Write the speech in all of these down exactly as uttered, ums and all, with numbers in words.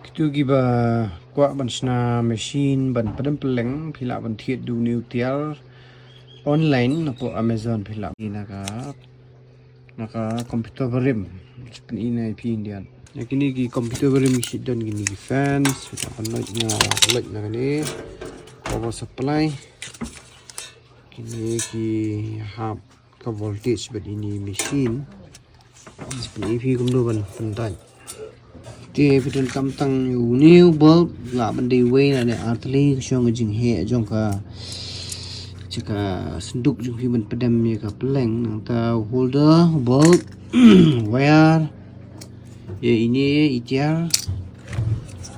Kito kiba kwah ban shna machine ban pdem pylleng, phi lah ban thied da une u tiar online napoh Amazon, phi lah na ka, na ka computer barim. Shu pyni ïa phi Indian. Na kine ki computer barim ki shu don kine ki fans, phi lah ban load na, load na kane power supply. Kine ki hap ka voltage bad ine i machine. Shu pyni ïa phi kumno ban pyndait. Te phi donkam tang une u bulb, lah ban dei uwei na ne artylli ka shong ka jingheh jong ka, sha ka synduk jong phi ban pdem ïa ka pylleng. Nangta u holder, u bulb, wire, ïa ine i tiar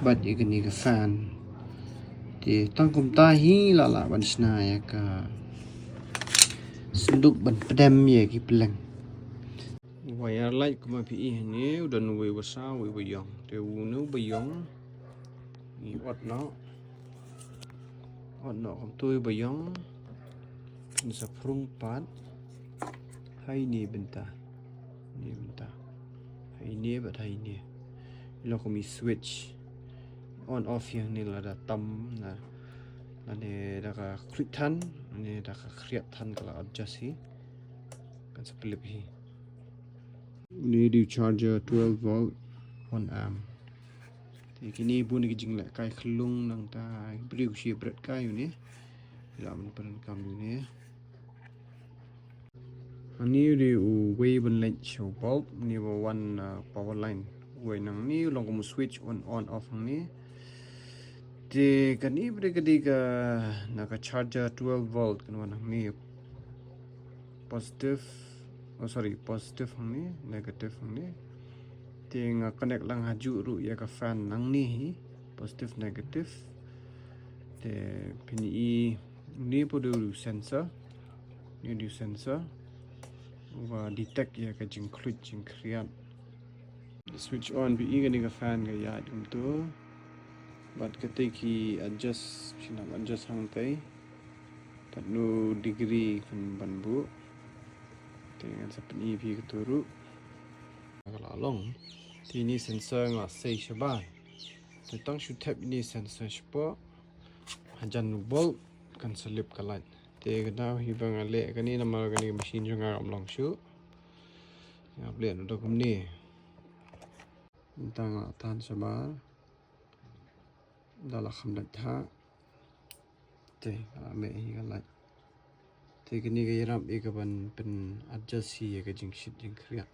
bad ïa kane ka fan. Te tang kumta hi la lah ban shna ïa ka synduk ban pdem ïa ki pylleng. Wire light kumba phi i hangne, u don uwei uba saw, uwei uba ïong. Te une uba ïong, ngi ot noh. Ot noh kumto, uba ïong kan sa phrung pat ha ine i bynta. Ine i bynta. Ha ine bad ha ine. Ïa la kum i switch on off ïa hangne, lada tam na, lane da ka khluit than, lane da ka khriat than, ka la adjust hi. Kan sa pyllip hi. Une u dei u charger twelve volt, one amp. Te kine bun ki jinglehkai khyllung, nangta ki briew ki shu bret kai une. Phi lah ban pyndonkam une. Hangne u dei uwei ban leit sha u bulb, une uba wan, uh, power line. Uwei nangne u long kum u switch on, on off hangne. Te kane pat ka dei ka, na ka charger twelve volt, kan wan hangne. Positive, oh sorry, positive hangne, negative hangne. Te nga connect lang hajuh ruh ïa ka fan nangne hi, positive, negative. Te phin i une pat u dei u sensor, une u dei u sensor uba detect ïa ka jingkhluit jingkhriat. Switch on, phi i kane ka fan ka ïaid kumto. Bad katei ki adjust, phin hap adjust hangtei katno degree phin ban buh. Te ngan sa pyni ïa phi kato ruh. Ka la long. Te ine i sensor nga la sei shabar. Te tang shu thep ine i sensor shapoh, hajan u bulb kan sa lip ka light. Te ka daw hi ba nga leh kane namar kane ka machine jong nga kam long shuh. Nga hap leh noh da kumne. Mynta nga la tan shabar. Da la kham lait ha. Te ka la meh hi ka light. Te kane ka ïarap ïa ka ban pyn adjust hi ïa ka jingshit jingkhriat.